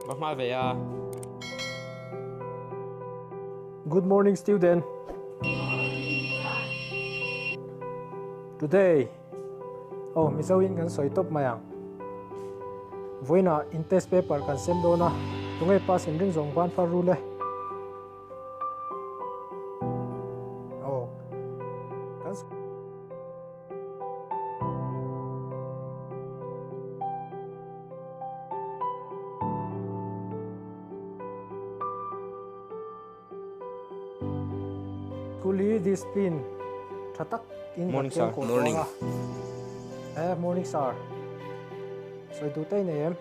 Va hma ve a. Good morning student. Today oh Mizo in kan sawi tawp mai ang. Vawiinah in test paper kan sem dawn a, tunge pass in ring zawng ban far rul e. Oh kan School hi discipline tha tak in kan keng kawh tawh ang a. Eh, morning sir. Sawi duh te i nei em?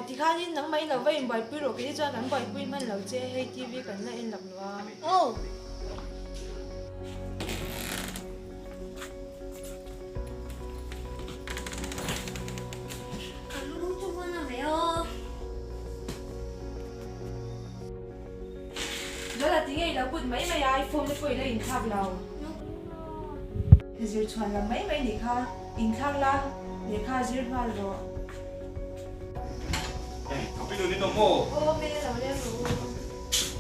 Tikhanin nangmah in lo va inbuaipui rawh kei chuan kan buaipui hman lo che hei TV kan la en lak lo a. Lola ti ngei lo kut mai mai a i phone te pawh i la inthlak lo. Zir chhuan lam mai mai nih kha inthlak la lehkha zir nghal rawh. Eh ka pi nun in awm maw? Aw hmel lo leng rawh u.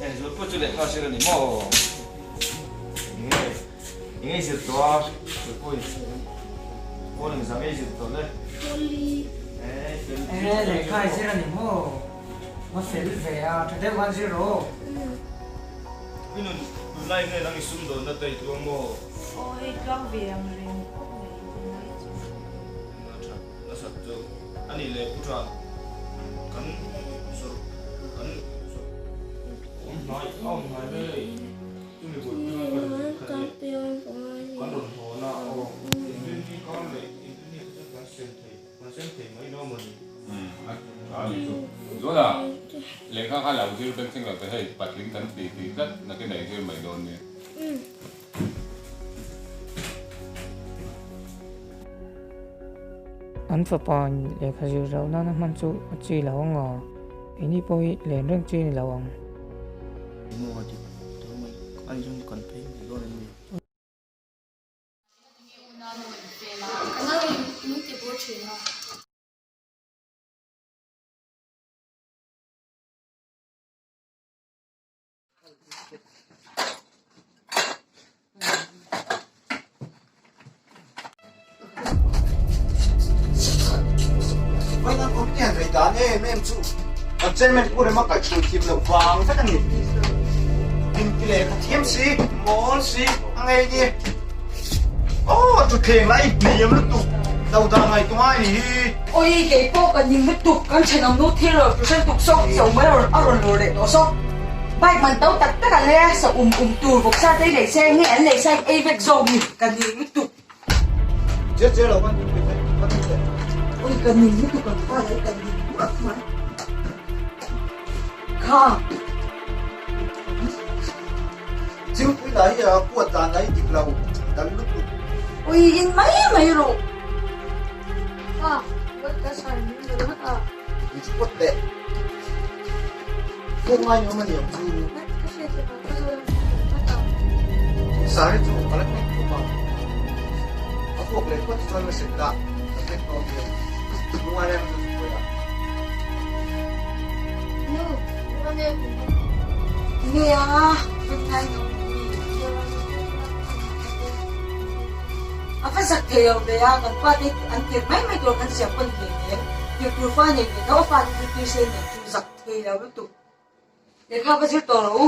Eh Zulpui chu lehkha zir a ni maw? Enge enge i zir tawh a Zulpui? Phone engzah nge i zir tawh le? Eh lehkha i zir a ni maw? Va fel ve a, tha deuh khan zir rawh. Pi nun tunlai nge nang i sum dawnna te i tluang maw? Aw hei tluang ve ang reng khawp mai tunlai chu. A tha nasat chu a nih leh pu tha kan zawrh kan zawrh awm hnai a awm hnai mai a ni chumi buaipui ngai ka rin kha ni kan rawn hawn a aw inrinni kar leh inrinni kha chuan kan sem thei kan sem thei mai lo maw ni. A tha a ni chu. Zuala lehkha kha lo zir beng thleng lo te hei patling kan ti ti tlat nakin a inzir mai dawn nia. An fapa in lehkha zir loh nana hman chu a chi lo ang a, keini pawh hi len reng chi a ni lo ang. dan em em chu kan chairman Pu Rema kaihhruai thiam loh vang vek a ni. Inti lehkha thiam si, mawl si a ngei ni. Aw thutthleng lai hniam lutuk lo dah ngai tung ai ni hi. Awi kei pawh ka ning lutuk kan thenawm nu thil rawn hruhran tuk sawk sawk mai rawn a rawn lawr leh tawh sawk. Bike man to tak tak an lei a, sa um um tur vawksa te hi lei se nge an lei sa in ei vek zawk ni ka ning lutuk. Che che lo kan tih vek ka ti teh. Oi ka ning lutuk ang kha lai ka ning ngawt mai. Kha. Chingpui lah hi a kuat dan lah hi dik lo dal lutuk. Oi in mai mai rawh. Kha, what ka sar min lo ngawt a. Min chu kuat teh. Pawh ngai ni awm a ni ang chu. Ka hriat leh ang ka zawn ang ngawt a. Sar hi chu ka la hnek khawp ang. A puak leh phawt chuan ka set a, ka hnek dawn hian lungai reng chu chu a. Nu, Ane. Nge a, lungai no mi. A va zak thei lo ve a, kan pa te an tir mai mai tur kan siam pawn hle hle. Tir tur fa nei ve tho a fa te chu tir se nen chu zak thei lo lutuk. Lehkha va zir tawh rawh u.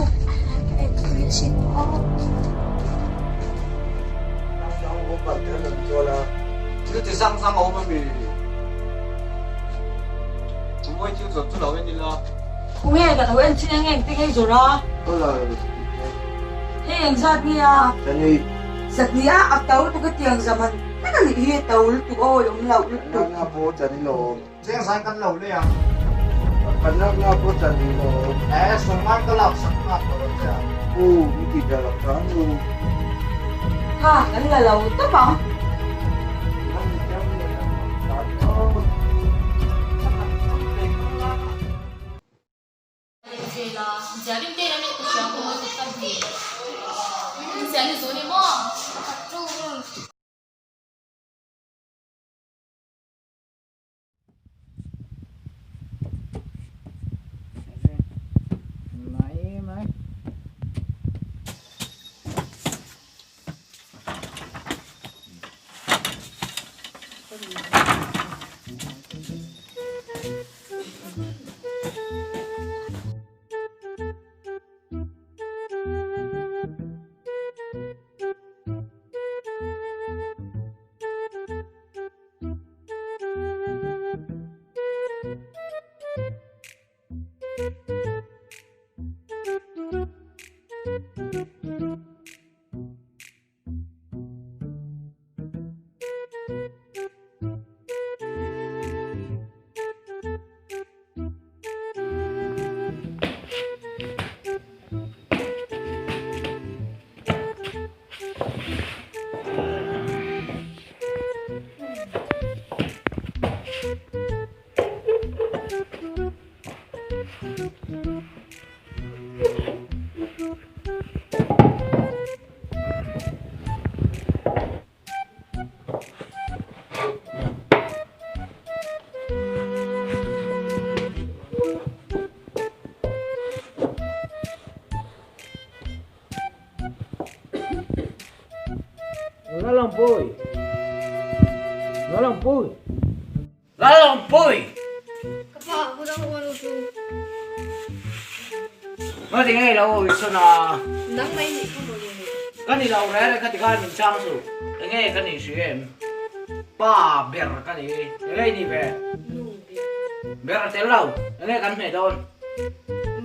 Thil ti zang zang a awm a mi? Mawi thil zawrh chu lo en ila. Khawnge ka lo en chin eng eng te ngei zawrh a? Hei engzat nge a? Zatni a a to lutuk a tiang zaman tak a nih hi a to lutuk awi awm loh lutuk. Cheng zain kan lo lei ang. Kan lakna pawh chan ni lo. Eh, sawmngan ka lak sak nghak lo ang che a. U, mi ti dah lo ta nu. Kha, kan la lo tawp ang. Lalampui Lalampui Lalampui Ka pa ka dang uan u chu. Nga ti ngei lo ui sun a. Nang mai nih kha maw le. Ka ni lo re re kha ti khan min chang su. Enge ka nih hri em. Pa ber ka ni. Enge i nih ve? Nu ber. Ber a tel lo. Enge kan hmeh dawn?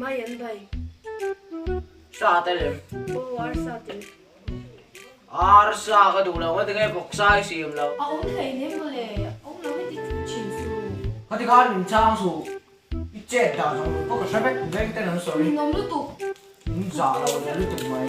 Mai an bai. Sa tel em? Aw arsa tel. Arsa ka duh lo nga tinge vawksa i siam lo. A awm hlei nem mawle, awm lo hi ti tlat thin su. Khati khan min chang su, i chet dan zawng zawng pawh ka hre vek veng ten an sawi. Min awm lutuk. Min zah lo leh lutuk mai.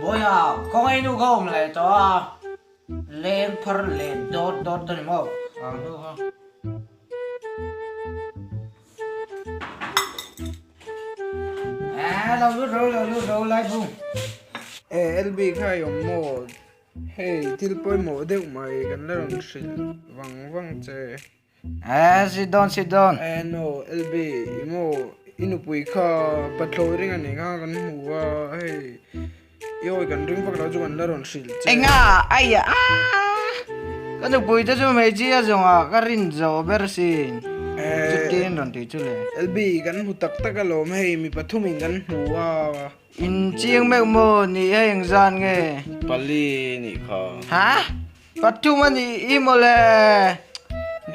Bawiha, khawngaih nu kha awm leh tawh a, leng phar leh dawt dawt a ni maw? Ang nu kha. Eh, lo lut ro, lo lut ro lai bu. Eh, LB kha i awm maw? Hei, thil pawimawh deuh mai kan la rawn hrilh vang vang che. Eh, sit down, sit down. Eh, no, LB, i maw, i nupui kha pathlawi ring a nih kha kan hmu a, hei, i awi kan ring vak lo chu kan la rawn hrilh che. Enga, aia, aah, ka nupui te chu hmeichhia zawngah ka rin zawh ber sin, chutin rawn tih chu le. LB, kan hmu tak tak alawm, hei, mi pathumin kan hmu a. In chiang meuh maw, ni hei engzan nge? Pali nih kha. Ha? Pathum a nih i mawle.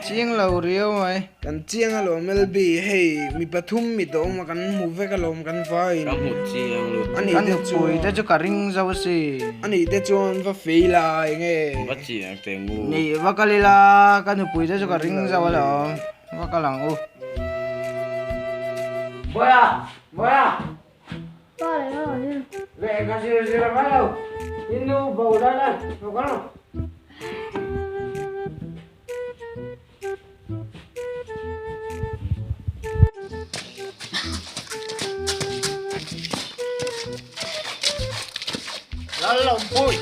Chiang lo riau mai. Kan chiang alawm LB hei mi pathum mi dawm a kan hmu vek alawm kan vain. Ka hmu chiang lut. Ani Kan te chu nupui te chu ka ring zo si. Ani te chuan va fei la enge. Va chiang teh ngu. Nih va kal ila ka nupui te chu ka ring zo alawm. Va kal ang u. Bawiha! Bawiha! Pa leh ho ni. Lehkha zir zir a ngai lo. I nu bo lai lai lo kal rawh. Lalawmpui,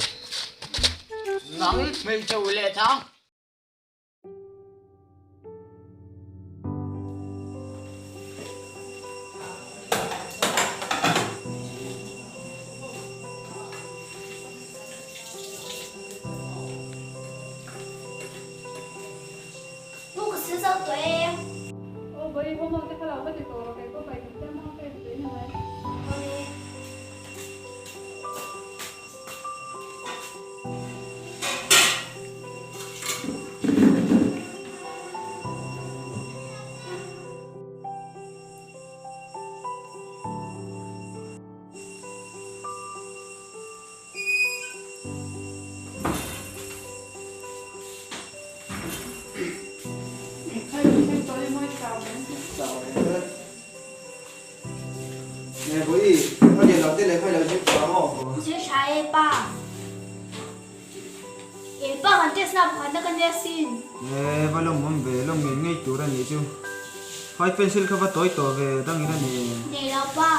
nang hmeichhe ui leh thang. Zir tha e pa. E pa kan test na pakhat na ka nia sin. E va lawm awm ve lawm ngei ngei tur a nih chu. White pencil kha va tawi tawh ve dang in a ni. Nei lo pa.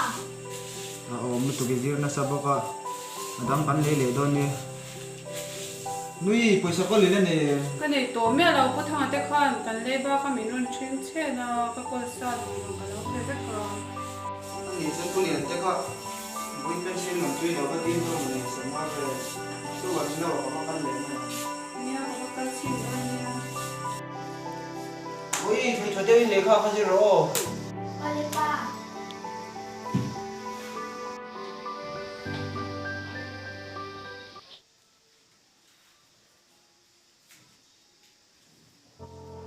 A awm lutuk i zir nasa bawk a, a dang kan lei leh dawn nia. Nui, pawisa kawl in a nei em? Ka nei tawh miah lo, Pu Thanga te khan kan lei bak a min rawn ṭhing chhen a, ka kawl sa duh lo ka lo pe vek a. A nih chuan Pu Lian te kha Green pencil man tui lo va dil dawn nei sawmnga vel chu an lo ka va kal leh mai ang. Nia, ka va kal chhin dawn nia. Ui, thei tha deuhin lehkha kha zir rawh aw. Awle pa.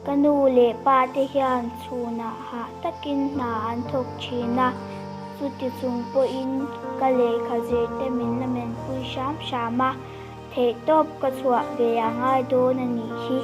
Ka nu leh pa te hian chhunah hah takin hna an thawk thin a, chuti chung pawhin ka lehkha zir te min la menpui hram hram a, theihtawp ka chhuah ve a ngai dawn a nih hi.